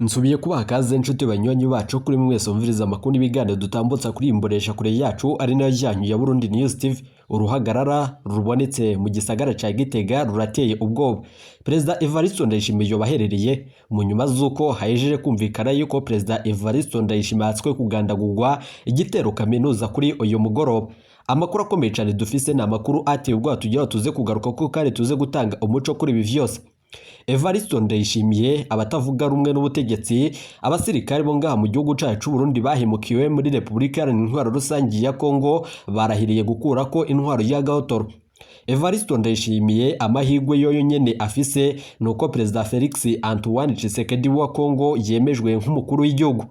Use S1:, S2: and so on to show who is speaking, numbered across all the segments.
S1: Nsubiye kubaha kaze nshuti banywanyi bacu, kuri mwese mumviriza amakuru n'ibiganiro dutambutsa kuri iyi mbonesha kure yacu, ari nayo yanyu ya Burundi News TV. Uruhagarara rubonetse mu gisagara ca Gitega rurateye ubwoba. Perezida Evariste Ndayishimiye yobaherereye mu nyuma z'uko hahejeje kumvikana yuko Perezida Evariste Ndayishimiye ahatswe kugandagurwa igitero kaminuza kuri uyu mugoroba. Amakuru akomeye cyane dufise ni amakuru ateye ubwoba, tugira tuze kugaruka ko kandi tuze gutanga umuco kuri ibi vyose. Evariste Ndayishimiye, abatavuga rumwe n'ubutegetsi, abasirikare bo ngaha mu gihugu cacu c'u Burundi bahemukiwe muri Repubulika Iharanira Intwaro Rusangi ya Kongo barahiriye gukurako intwaro ya gahotoro. Evariste Ndayishimiye, amahirwe yoyo nyene afise nuko Perezida Felix Antoine Tshisekedi wa Kongo yemejwe nk'umukuru w'igihugu.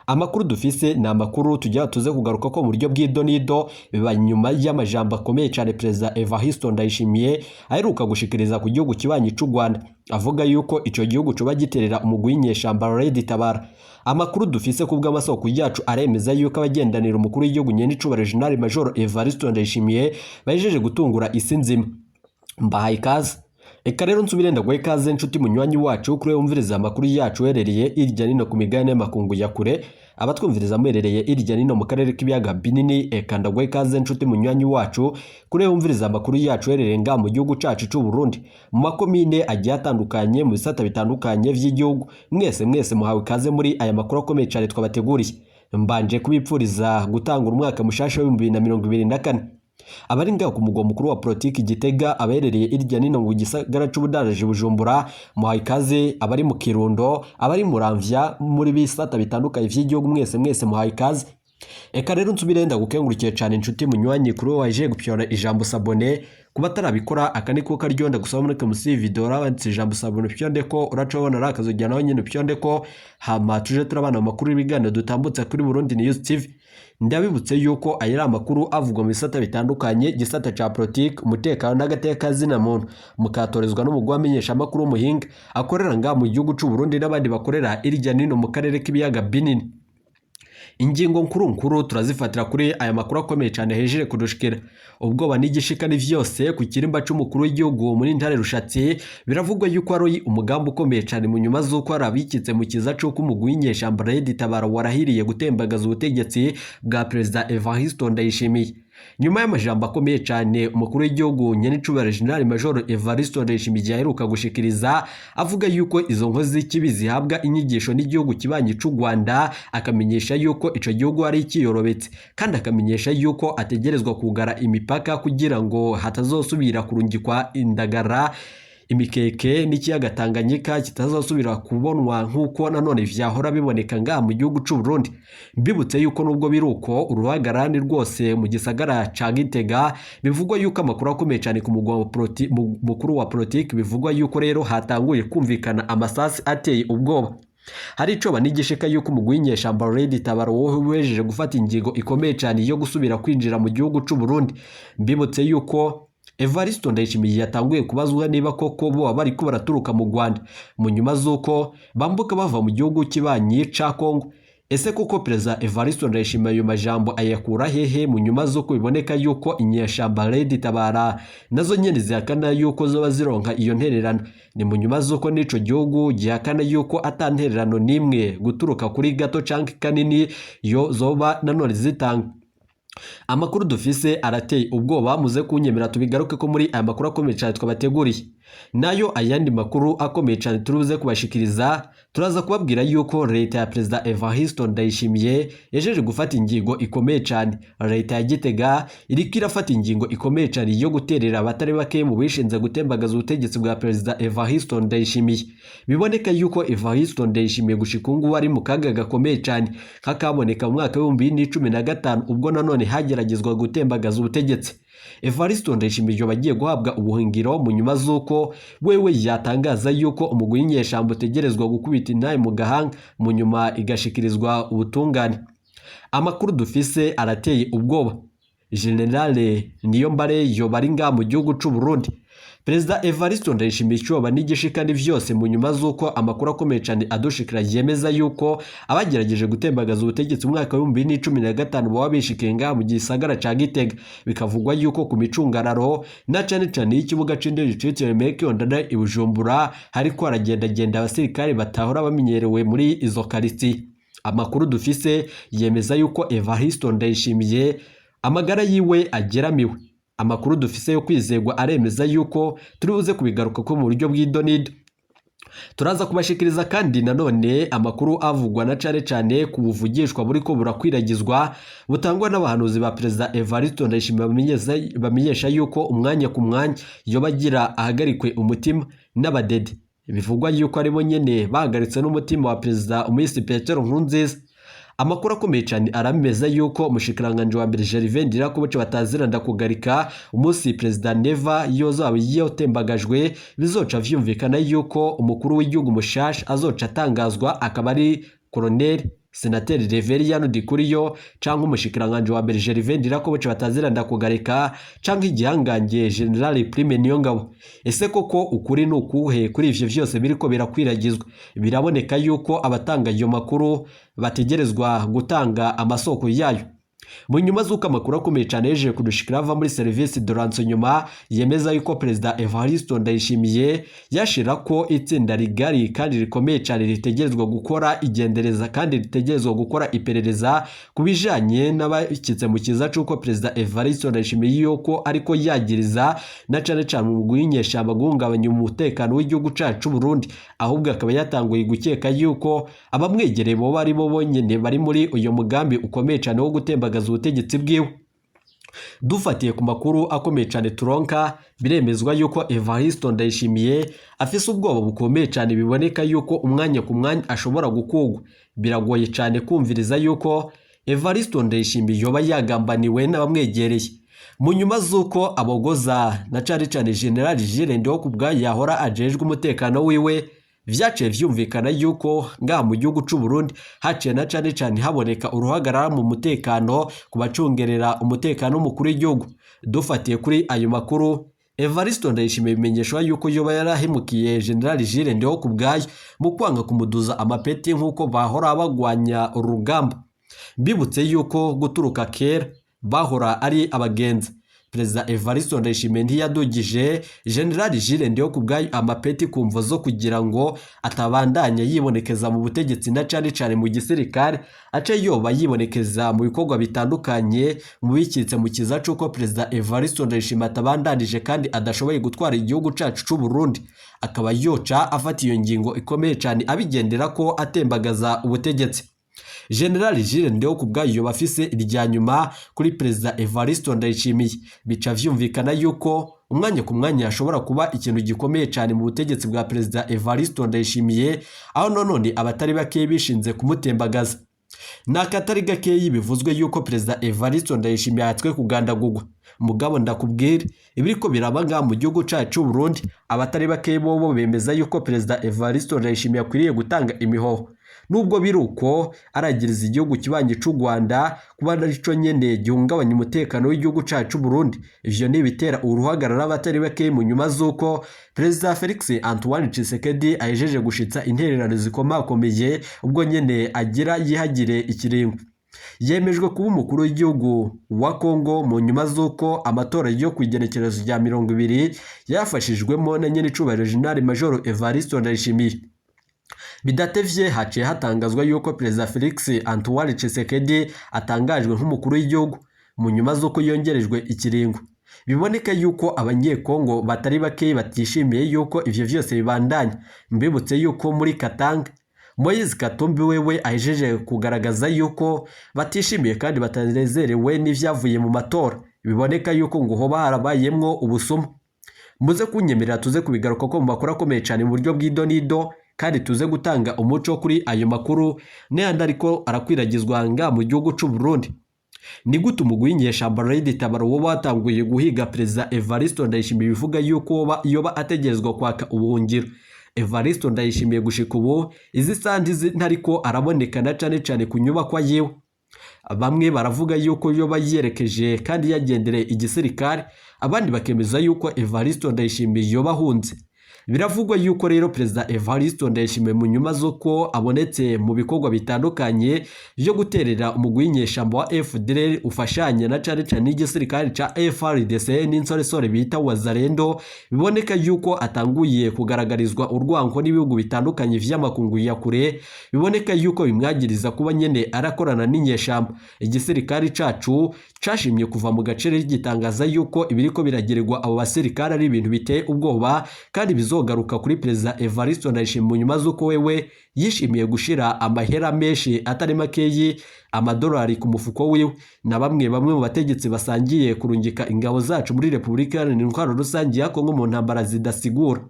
S1: Amakuru dufise ni amakuru tujya tuze kugaruka ko mu buryo bw'idonido, biba nyuma y'amajambo akomeye cyane Perezida Evariste Ndayishimiye aheruka gushikiriza ku gihugu kibanyi c'u Rwanda, avuga yuko ico gihugu coba giterera umugwi w'inyeshamba Red Tabara. Amakuru dufise ku bw'amasoko yacu aremeza yuko abagendanira umukuru w'igihugu nyenicubahiro General Major Evariste Ndayishimiye bahejeje gutungura isi nzima. Mbahaye ikaze. Eka rero nsubire ndaguhe ikaze nshuti munywanyi wacu, kuri wumviriza amakuru yacu uherereye irya nino ku migabane y'amakungu ya kure, abatwumviriza muherereye irya nino mu karere k'ibiyaga binini. Eka ndaguhe ikaze nshuti munywanyi wacu, kuri wumviriza amakuru yacu uherereye ngaha mu gihugu cacu c'u Burundi, mu makomine agiye atandukanye, mu bisata bitandukanye vy'igihugu. Mwese mwese muhawe ikaze muri aya makuru akomeye cyane twabateguriye. Mbanje kubipfuriza gutanga umwaka mushasha wa 2024. Abari ngaho ku mugwa mukuru wa politiki Gitega, abaherereye irya nino mu gisagara c'ubudandaji Bujumbura, muhaye ikaze. Abari mu Kirundo, abari Muramvya, muri bisata bitandukanye vy'igihugu, mwese mwese muhaye ikaze. Eka rero nsubire ndagukengurukiye cane inshuti munywanyi, kuri wowe waje gupyora ijambo s'abonner. Kuba atarabikora, aka ni ko karyo ndagusaba muri musi y'iyi video urabanditse ijambo s'abonner, upyonde ko uraca ubona ari akazogera nawe nyene upyonde ko, hama tuje turabana mu makuru y'ibiganiro dutambutsa kuri Burundi News TV. Ndabibutse yuko aya ari amakuru avugwa mu bisata bitandukanye, gisata ca politike, umutekano n'agateka zina muntu, mukatorezwa n'umugwi w'amenyeshamakuru w'umuhinga akorera ngaha mu gihugu c'u Burundi n'abandi bakorera irya nino mu karere k'ibiyaga binini. Ingingo nkuru nkuru turazifatira kuri aya makuru akomeye cyane hejeje kudushikira. Ubwoba n'igishika ni vyose ku kirimba c'umukuru w'igihugu muri Ntare Rushatsi. Biravugwa yuko ari umugambi ukomeye cyane mu nyuma z'uko hari abikitse mu kiza c'uko umugwi w'inyeshamba Red Tabara warahiriye gutembagaza ubutegetsi bwa Perezida Evariste Ndayishimiye. Nyuma y'amajambo akomeye cyane umukuru w'igihugu nyenicubahiro General Major Evariste Ndayishimiye aheruka gushikiriza, avuga yuko izo nkozi z'ikibi zihabwa inyigisho n'igihugu kibanyi c'u Rwanda, akamenyesha yuko ico gihugu ari ikiyorobetse, kandi akamenyesha yuko ategerezwa kugara imipaka kugira ngo hatazosubira kurungikwa indagara, imikeke n'ikiyaga Tanganyika kitazosubira kubonwa nk'uko nanone vyahora biboneka ngaha mu gihugu c'u Burundi. Mbibutse yuko nubwo biri uko, uruhagarani rwose mu gisagara ca Gitega. Bivugwa yuko amakuru akomeye cyane ku mugwa mukuru wa politiki, bivugwa yuko rero hatanguye kumvikana amasasi ateye ubwoba. Hari icoba n'igishika yuko umugwi w'inyeshamba Red Tabara wowe wejeje gufata ingingo ikomeye cyane yo gusubira kwinjira mu gihugu c'u Burundi. Mbibutse yuko Evariste Ndayishimiye yatanguye kubazwa niba koko bo bariko baraturuka mu Rwanda mu nyuma z'uko bambuka bava mu gihugu kibanyi ca Kongo. Ese koko Perezida Evariste Ndayishimiye ayo majambo ayakura hehe, mu nyuma z'uko biboneka yuko inyeshamba Red Tabara nazo nyene zihakana yuko zoba zironka iyo ntererano? Ni mu nyuma z'uko n'ico gihugu gihakana yuko ata ntererano n'imwe guturuka kuri gato canke kanini yo zoba nanone zitanga. Amakuru dufise arateye ubwoba, muze kunyemera tubigaruke ko muri aya makuru akomeye cyane twabateguriye. Nayo ayandi makuru akomeye cyane turuze kubashikiriza, turaza kubabwira yuko leta ya Perezida Evariste Ndayishimiye yajeje gufata ingingo ikomeye cyane. Leta ya Gitega iriko irafata ingingo ikomeye cyane yo guterera abatari bake mu bishinze gutembagaza ubutegetsi bwa Perezida Evariste Ndayishimiye. Biboneka yuko Evariste Ndayishimiye gushika ubu ngubu ari mu kaga gakomeye cyane kakaboneka mu mwaka wa 2015, ubwo nanone hageragezwa gutembagaza ubutegetsi. Evariste Ndayishimiye bagiye guhabwa ubuhungiro mu nyuma z'uko wewe yatangaza yuko umugwi w'inyeshamba utegerezwa gukubita intaye mu gahanga, mu nyuma igashikirizwa ubutungane. Amakuru dufise arateye ubwoba. Generale Niyombare yoba ari ngaha mu gihugu c'u Burundi. Perezida Evariste Ndayishimiye icoba n'igishika ni vyose mu nyuma z'uko amakuru akomeye cane adushikira yemeza yuko abagerageje gutembagaza ubutegetsi mu mwaka w'2015 baba bishikiye ngaha mu gisagara ca Gitega. Bikavugwa yuko ku micungararo na cane cane y'ikibuga c'indege citiriwe Melchior Ndadaye i Bujumbura hariko haragendagenda abasirikare batahora bamenyerewe muri izo karitiye. Amakuru dufise yemeza yuko Evariste Ndayishimiye amagara yiwe ageramiwe. Amakuru dufise yo kwizegwa aremeza yuko turi buze kubigaruka ko mu buryo bw'idonido. Turaza kubashikiriza kandi nanone amakuru avugwa na cane cane ku buvugishwa buriko burakwiragizwa butangwa n'abahanuzi ba Perezida Evariste Ndayishimiye bamenyesha yuko umwanya ku mwanya yoba agira ahagarikwe umutima n'abadede. Bivugwa yuko aribo nyene bahagaritse n'umutima wa Perezida Umuyisi Petero Nkurunziza. Amakuru akomeye cyane arameza yuko umushikiranganji wa mbere Gervais Ndirakobuca bataziranda kugarika umunsi Perezida Neva yozaba yotembagajwe, bizoca vyumvikana yuko umukuru w'igihugu mushasha azoca atangazwa akaba ari Colonel Senateri Reveriyano Ndikuriyo canke umushikiranganji wa mbere Gervais Ndirakobuca bataziranda kugarika canke igihangange General Prime Niyongabo. Ese koko ukuri ni ukuhe kuri ivyo vyose biriko birakwiragizwa? Biraboneka yuko abatanga ayo makuru bategerezwa gutanga amasoko yayo. Mu nyuma z'uko amakuru akomeye cyane yejeje kudushikira ava muri service de renseignement yemeza yuko Perezida Evariste Ndayishimiye yashira ko itsinda rigari kandi rikomeye cyane ritegerezwa gukora igendereza kandi ritegerezwa gukora iperereza ku bijanye n'abakitse mu kiza c'uko Perezida Evariste Ndayishimiye yuko ariko yagiriza na cane cane mu guhinyeshamba guhungabanya umutekano w'igihugu cacu Burundi, ahubwo akaba yatanguye gukeka yuko abamwegereye bo bari bo bonyene bari muri uyo mugambi ukomeye cyane wo gutembagaza ubutegetsi bwiwe. Dufatiye ku makuru akomeye cyane turonka, biremezwa yuko Evariste Ndayishimiye afise ubwoba bukomeye cyane, biboneka yuko umwanya ku mwanya ashobora gukugwa. Biragoye cyane kumviriza yuko Evariste Ndayishimiye yoba yagambaniwe n'abamwegereye. Mu nyuma z'uko abogoza na cane cane General Jules Ndihokubwayo yahora ajejwe umutekano wiwe, vyaciye vyumvikana yuko ngaha mu gihugu c'u Burundi haciye na cane cane haboneka uruhagarara mu mutekano ku bacungerera umutekano w'umukuru w'igihugu. Dufatiye kuri ayo makuru, Evariste Ndayishimiye bimenyeshwa yuko yoba yarahemukiye General Jules Ndihokubwayo mu kwanga kumuduza amapeti nk'uko bahora bagwanya urugamba. Mbibutse yuko guturuka kera bahora ari abagenzi. Perezida Evariste Ndayishimiye ntiyadugije General Jules Ndihokubwayo amapeti ku mvo zo kugira ngo atabandanya yibonekeza mu butegetsi na cane cane mu gisirikare, ace yoba yibonekeza mu bikorwa bitandukanye mu bikitse mu kiza c'uko Perezida Evariste Ndayishimiye atabandanije kandi adashoboye gutwara igihugu cacu c'u Burundi, akaba yoca afata iyo ngingo ikomeye cane abigendera ko atembagaza ubutegetsi. General Jules Ndihokubwayo yoba afise irya nyuma kuri Perezida Evariste Ndayishimiye. Bica vyumvikana yuko umwanya ku mwanya hashobora kuba ikintu gikomeye cyane mu butegetsi bwa Perezida Evariste Ndayishimiye, aho nonone abatari bake bishinze kumutembagaza. Ni akatari gakeyi bivuzwe yuko Perezida Evariste Ndayishimiye yatswe kugandagurwa. Mugabo ndakubwira ibiriko biraba ngaha mu gihugu cacu Burundi, abatari bake bobo bemeza yuko Perezida Evariste Ndayishimiye akwiriye gutanga imihoho. Nubwo biri uko, aragiriza igihugu kibanyi c'u Rwanda kuba arico nyene gihungabanya umutekano w'igihugu cacu Burundi. Ivyo ni ibitera uruhagarara abatari bake mu nyuma z'uko Perezida Felix Antoine Tshisekedi ahejeje gushitsa intererano zikomakomeye ubwo nyene agira yihagire ikiringo. Yemejwe kuba umukuru w'igihugu wa Kongo mu nyuma z'uko amatora yo ku igenekerezo rya 20 yafashijwemo na nyenicubahiro General Major Evariste Ndayishimiye. Bidatevye haciye hatangazwa yuko Perezida Felix Antoine Tshisekedi atangajwe nk'umukuru w'igihugu mu nyuma z'uko yongerejwe ikiringo. Biboneka yuko abanyekongo batari bake batishimiye yuko ivyo vyose bibandanya. Mbibutse yuko muri Katanga Moise Katumbi wewe ahejeje kugaragaza yuko batishimiye kandi batanezerewe n'ivyavuye mu matora. Biboneka yuko ngo hoba harabayemwo ubusuma. Muze kunyemerera tuze kubigaruka ko mu makuru akomeye cyane mu buryo bw'idonido, kandi tuze gutanga umuco kuri ayo makuru n'ayandi ariko arakwiragizwa nga mu gihugu c'u Burundi. Ni gute umugwi w'inyeshamba Red Tabara woba watanguye guhiga Perezida Evariste Ndayishimiye bivuga yuko yoba ategerezwa kwaka ubuhungiro? Evariste Ndayishimiye gushika ubu izi sandi ntariko araboneka na cane cane ku nyubakwa yiwe. Bamwe baravuga yuko yoba yerekeje kandi yagendereye igisirikare, abandi bakemeza yuko Evaristo Ndayishimiye yoba ahunze. Biravugwa yuko rero Perezida Evaristo Ndayishimiye mu nyuma z'uko abonetse mu bikorwa bitandukanye byo guterera umugwi w'inyeshamba wa FDLR ufashanya na cane cane n'igisirikare ca FARDC n'insoresore bita Wazalendo, biboneka yuko atanguye kugaragarizwa urwango n'ibihugu bitandukanye vy'amakungu ya kure, biboneka yuko bimwagiriza kuba nyene arakorana n'inyeshamba. Igisirikare cacu cashimye kuva mu gace gitangaza yuko ibiriko biragirirwa abo basirikare ari ibintu biteye ubwoba kandi bizogaruka kuri Perezida Evaristo Ndayishimiye mu nyuma z'uko wewe yishimiye gushira amahera menshi atari makeyi amadolari ku mufuko wiwe, na bamwe bamwe mu bategetsi basangiye kurungika ingabo zacu muri Repubulika Iharanira Intwaro Rusange ya Kongo mu ntambara zidasigura.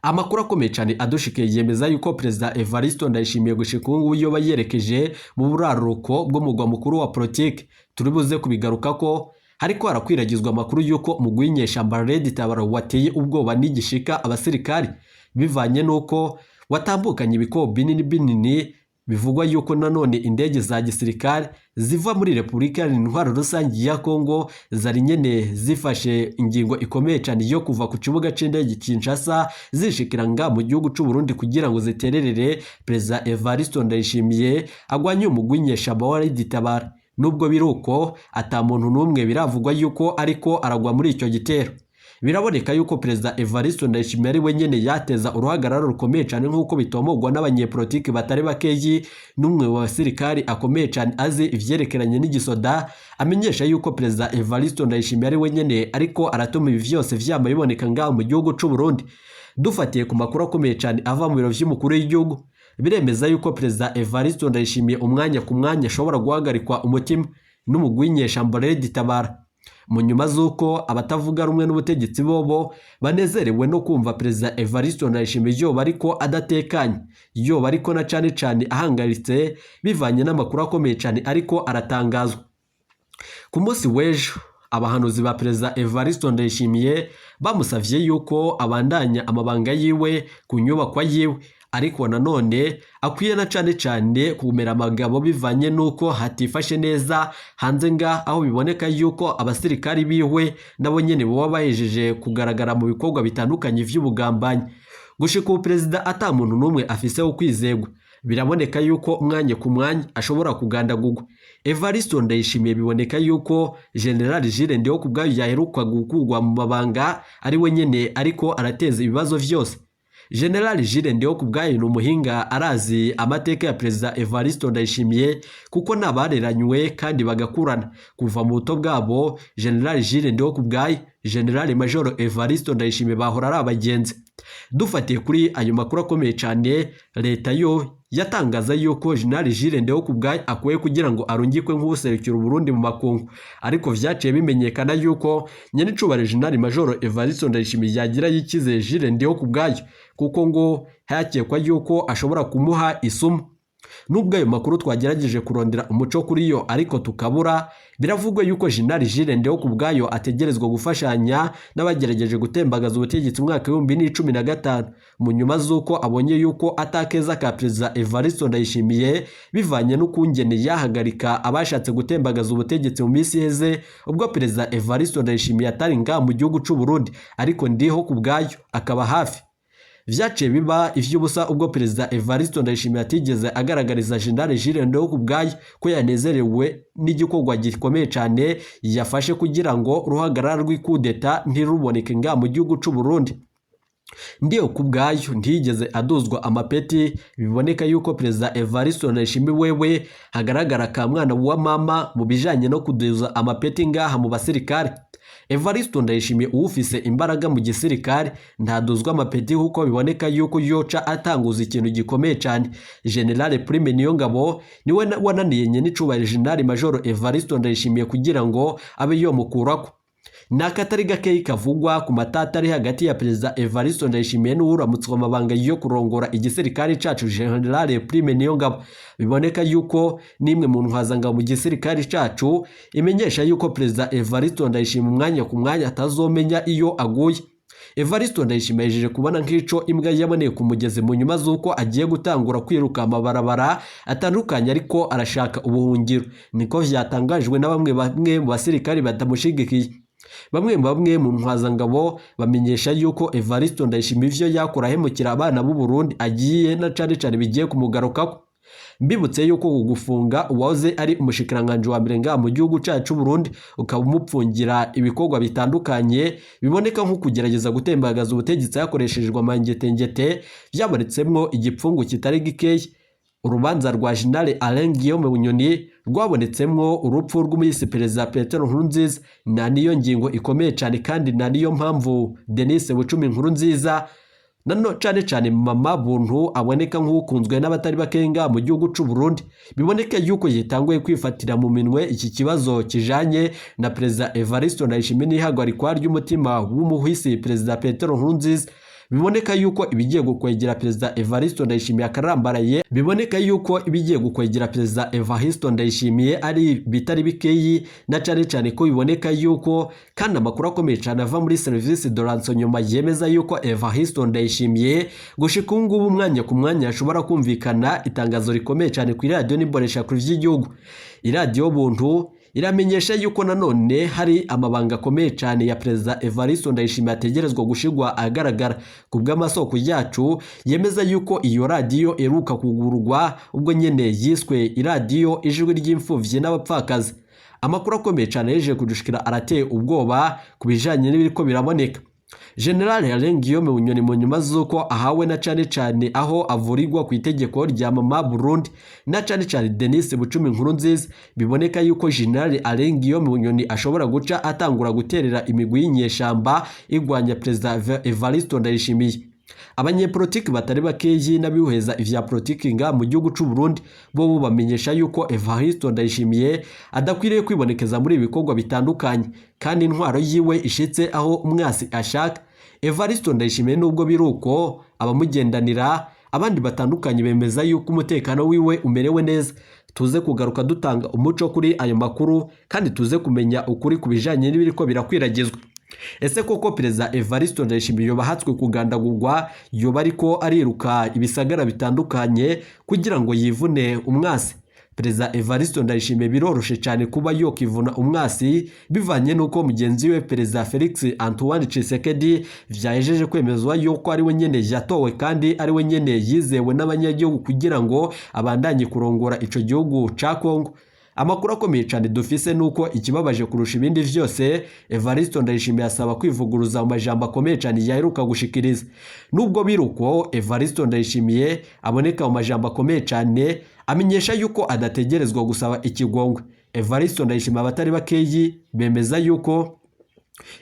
S1: Amakuru akomeye cyane adushikiye yemeza yuko Perezida Evaristo Ndayishimiye gushika ubu ngubu yoba yerekeje mu buraruko bw'umugwa mukuru wa politike. Turi buze kubigaruka ko hariko harakwiragizwa amakuru yuko umugwi w'inyeshamba Red Tabara wateye ubwoba n'igishika abasirikari, bivanye n'uko watambukanye ibikobo binini binini. Bivugwa yuko nanone indege za gisirikare ziva muri Repubulika Iharanira Intwaro Rusange ya Kongo zari nyene zifashe ingingo ikomeye cyane yo kuva ku kibuga c'indege Kinshasa zishikira nga mu gihugu c'u Burundi kugira ngo zitererere Perezida Evaristo Ndayishimiye agwanye umugwi w'inyeshamba wa Red Tabara. Nubwo biruko ata muntu n'umwe biravugwa yuko ariko aragwa muri icyo gitero. Biraboneka yuko Perezida Evaristo Ndayishimiye ari we nyene yateza uruhagarara rukomeye cyane nk'uko bitomogwa n'abanyepolitiki batari bakeyi, n'umwe mu basirikari akomeye cyane azi ivyerekeranye n'igisoda amenyesha yuko Perezida Evaristo Ndayishimiye ari we nyene ariko aratuma ibi vyose vyama biboneka ngaho mu gihugu c'u Burundi. Dufatiye ku makuru akomeye cyane ava mu biro vy'umukuru w'igihugu, biremeza yuko Perezida Evaristo Ndayishimiye umwanya ku mwanya ashobora guhagarikwa umutima n'umugwi w'inyeshamba Red Tabara, mu nyuma z'uko abatavuga rumwe n'ubutegetsi bobo banezerewe no kumva Perezida Evaristo Ndayishimiye yoba ariko adatekanye, yoba ariko na cane cane ahangaritse, bivanye n'amakuru akomeye cane ariko aratangazwa. Ku munsi w'ejo abahanuzi ba Perezida Evaristo Ndayishimiye bamusavye yuko abandanya amabanga yiwe ku nyubakwa yiwe, ariko nanone akwiye na cane cane kumera amagabo bivanye n'uko hatifashe neza hanze nga, aho biboneka yuko abasirikari biwe nabo nyene boba bahejeje kugaragara mu bikorwa bitandukanye vy'ubugambanyi. Gushika ubu perezida ata muntu n'umwe afise wo kwizegwa, biraboneka yuko umwanya ku mwanya ashobora kugandagurwa. Evaristo Ndayishimiye biboneka yuko General Jules Ndihokubwayo yaheruka gukurwa mu mabanga ari we nyene ariko arateza ibibazo vyose. General Jules Ndihokubwayo ni umuhinga, arazi amateka ya Perezida Evaristo Ndayishimiye kuko n'abareranywe kandi bagakurana kuva mu buto bwabo. General Jules Ndihokubwayo, General Major Evaristo Ndayishimiye bahora ari abagenzi. Dufatiye kuri ayo makuru akomeye cyane, leta yo yatangaza yuko General Jules Ndihokubwayo akwiye kugira ngo arungikwe nk'ubuserukira Burundi mu makungu, ariko vyaciye bimenyekana yuko nyenicubahiro General Major Evaristo Ndayishimiye yagira yikize Jules Ndihokubwayo, kuko ngo hakekwa yuko ashobora kumuha isumu. Nubwo ayo makuru twagerageje kurondera umuco kuri yo ariko tukabura, biravugwa yuko General Jules Ndihokubwayo ategerezwa gufashanya n'abagerageje gutembagaza ubutegetsi mu mwaka 2015, mu nyuma z'uko abonye yuko atakeza ka Perezida Evaristo Ndayishimiye, bivanye n'ukungene yahagarika abashatse gutembagaza ubutegetsi mu minsi iheze ubwo Perezida Evaristo Ndayishimiye atari ngaha mu gihugu c'u Burundi, ariko Ndihokubwayo akaba hafi. Vyaciye biba ivy'ubusa ubwo Perezida Evaristo Ndayishimiye atigeze agaragariza General Jules Ndihokubwayo ko yanezerewe n'igikorwa gikomeye cyane yafashe kugira ngo uruhagarara rw'ikudeta ntiruboneke nga mu gihugu c'u Burundi. Ndihokubwayo ntiyigeze aduzwa amapeti, biboneka yuko Perezida Evaristo Ndayishimiye wewe hagaragara ka mwana wa mama mu bijanye no kuduza amapeti ngaha mu basirikare. Evaristo Ndayishimiye uwufise imbaraga mu gisirikare ntaduzwa amapeti, kuko biboneka yuko yoca atanguza ikintu gikomeye cyane. General Prime Niyongabo niwe wananiye nyenicubahiro General Major Evaristo Ndayishimiye kugira ngo abe yomukurako. Ni akatari gakeyi kavugwa ku matata ari hagati ya Perezida Evaristo Ndayishimiye n'uwuramutswa amabanga yo kurongora igisirikare cacu General Prime Niyongabo. Biboneka yuko nimwe mu ntwazangabo mu gisirikare cacu imenyesha yuko Perezida Evaristo Ndayishimiye umwanya ku mwanya atazomenya iyo aguye. Evaristo Ndayishimiye yahejeje kubona nk'ico imbwa yaboneye ku mugezi mu nyuma z'uko agiye gutangura kwiruka amabarabara atandukanye ariko arashaka ubuhungiro. Niko vyatangajwe na bamwe bamwe mu basirikari batamushigikiye. Bamwe bamwe mu ntwazangabo bamenyesha yuko Evaristo Ndayishimiye ivyo yakora ahemukira abana b'u Burundi agiye na cane cane bigiye kumugarukako. Mbibutse yuko gufunga uwahoze ari umushikiranganji wa mbere ngaha mu gihugu cacu Burundi ukaba umupfungira ibikorwa bitandukanye biboneka nko kugerageza gutembagaza ubutegetsi hakoreshejwe amangetengete, byabonetsemwo igipfungu kitari gikeya. Urubanza rwa General Alain Guillaume Bunyoni rwabonetsemwo urupfu rw'umuyisi perezida Petero Nkurunziza, na niyo ngingo ikomeye cyane kandi na niyo mpamvu Denis Bucumi Nkurunziza nano cane cane mama Buntu aboneka nk'ukunzwe n'abatari bakenga mu gihugu c'u Burundi, biboneka yuko yitanguye kwifatira mu minwe iki kibazo kijanye na perezida Evariste Ndayishimiye n'ihagarikwa ry'umutima w'umuhisi perezida Petero Nkurunziza. Biboneka yuko ibigiye gukwegera perezida Evariste Ndayishimiye akarambaraye, biboneka yuko ibigiye gukwegera perezida Evariste Ndayishimiye ari bitari bikeyi, na cane cane ko biboneka yuko kandi amakuru akomeye cane ava muri service de renseignement yemeza yuko Evariste Ndayishimiye gushika ubu ngubu umwanya ku mwanya ashobora kumvikana itangazo rikomeye cane ku iradiyo n'imboneshakure vy'igihugu. Iradiyo Buntu iramenyesha yuko nanone hari amabanga akomeye cyane ya perezida Evariste Ndayishimiye ategerezwa gushigwa ahagaragara. Ku bw'amasoko yacu yemeza yuko iyo radiyo iheruka kugurwa ubwo nyene yiswe iradiyo ijwi ry'imfuvyi n'abapfakazi. Amakuru akomeye cyane yeje kudushikira arateye ubwoba ku bijanye n'ibiriko biraboneka. General Alain Guillaume Bunyoni mu nyuma z'uko ahawe na cane cane aho avurirwa ku itegeko rya mama Burundi na cane cane Denis Bucumi Nkurunziza, biboneka yuko General Alain Guillaume Bunyoni ashobora guca atangura guterera imigwi y'inyeshamba igwanya perezida Evariste Ndayishimiye. Abanyepolitiki batari bakeyi n'abihweza ivya politiki nga mu gihugu c'u Burundi bo bamenyesha yuko Evariste Ndayishimiye adakwiriye kwibonekeza muri ibikorwa bitandukanye kandi intwaro yiwe ishitse aho umwasi ashaka. Evariste Ndayishimiye nubwo biruko abamugendanira abandi batandukanye bemeza yuko umutekano wiwe umerewe neza. Tuze kugaruka dutanga umuco kuri ayo makuru kandi tuze kumenya ukuri ku bijanye n'ibiriko birakwiragizwa. Ese koko perezida Evariste Ndayishimiye yoba ahatswe kugandagurwa, yoba ariko ariruka ibisagara bitandukanye kugira ngo yivune umwasi? Perezida Evariste Ndayishimiye biroroshe cyane kuba yokivuna umwasi bivanye n'uko mugenzi we perezida Felix Antoine Tshisekedi vyahejeje kwemezwa yuko ari we nyene yatowe kandi ari we nyene yizewe n'abanyagihugu kugira ngo abandanye kurongora ico gihugu ca Kongo. Amakuru akomeye cyane dufise nuko ikibabaje kurusha ibindi vyose Evariste Ndayishimiye asaba kwivuguruza mu majambo akomeye cyane yaheruka gushikiriza. Nubwo biruko Evariste Ndayishimiye aboneka mu majambo akomeye cyane amenyesha yuko adategerezwa gusaba ikigongwe. Evariste Ndayishimiye abatari bakeyi bemeza yuko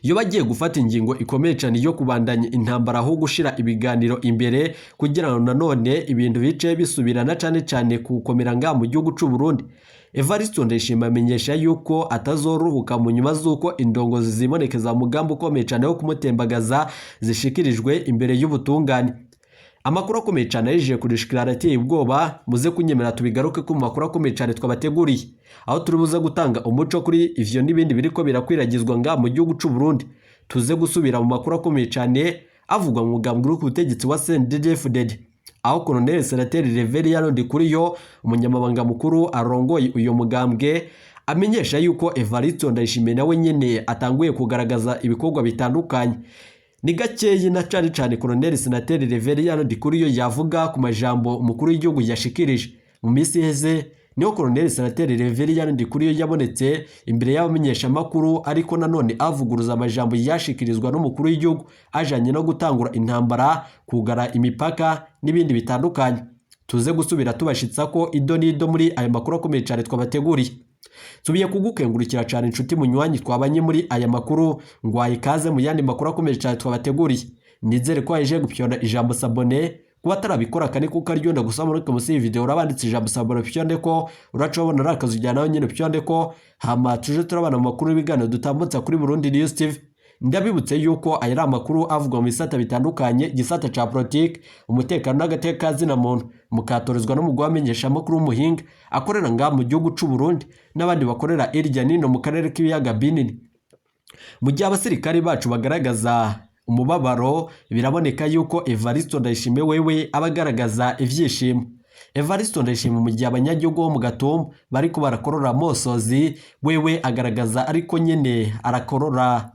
S1: iyo bagiye gufata ingingo ikomeye cyane yo kubandanya intambara aho gushira ibiganiro imbere kugira ngo nanone ibintu bice bisubirana cyane cyane kukomera nga mu gihugu c'u Burundi. Evariste Ndayishimiye amenyesha yuko atazoruhuka mu nyuma z'uko indongozi zibonekeza mugambi ukomeye cyane wo kumutembagaza zishikirijwe imbere y'ubutungane. Amakuru akomeye cyane yaje kudushikira arateye ubwoba, muze kunyemera tubigaruke ku makuru akomeye cyane twabateguriye, aho turi buze gutanga umuco kuri ivyo n'ibindi biriko birakwiragizwa nga mu gihugu c'u Burundi. Tuze gusubira mu makuru akomeye cyane avugwa mu mugambwe uri ku butegetsi wa CNDD-FDD, aho Colonel Senateri Reverien Ndikuriyo umunyamabanga mukuru arongoye uyo mugambwe amenyesha yuko Evariste Ndayishimiye nawe nyene atanguye kugaragaza ibikorwa bitandukanye. Ni gakeyi na cane cane Colonel Senateri Reverien Ndikuriyo yavuga ku majambo umukuru w'igihugu yashikirije mu minsi iheze. Niho Colonel Senateri Reverien Ndikuriyo yabonetse imbere y'abamenyeshamakuru ariko nanone avuguruza amajambo yashikirizwa n'umukuru w'igihugu ajanye no gutangura intambara, kugara imipaka n'ibindi bitandukanye. Tuze gusubira tubashitsa ko ido n'ido muri ayo makuru akomeye cyane twabateguriye. Tubiye kugukengurukira cyane inshuti munywanyi twabanye muri aya makuru, ngwaye ikaze mu yandi makuru akomeye cyane twabateguriye. Nizere ko waje gupyona ijambo sabone kuba atarabikora kane kuko aryo ndagusaba muri munsi y'iyi video urabanditse ijambo sabone pyonde ko uracobona arakazi ujyana nawe nyine pyonde ko hama tuje turabana mu makuru y'ibiganiro dutambutsa kuri Burundi News TV. Ndabibutse yuko aya ari amakuru avugwa mu bisata bitandukanye, igisata ca politike, umutekano n'agateka zina muntu, mukatorezwa n'umugwi w'amenyeshamakuru w'umuhinga akorera ngaha mu gihugu c'u Burundi n'abandi bakorera irya nino mu karere k'ibiyaga binini. Mu gihe abasirikare bacu bagaragaza umubabaro, biraboneka yuko Evaristo Ndayishimiye wewe aba agaragaza ivyishimo. Evaristo Ndayishimiye, mu gihe abanyagihugu bo mu Gatumba bariko barakorora amosozi, wewe agaragaza ariko nyene arakorora.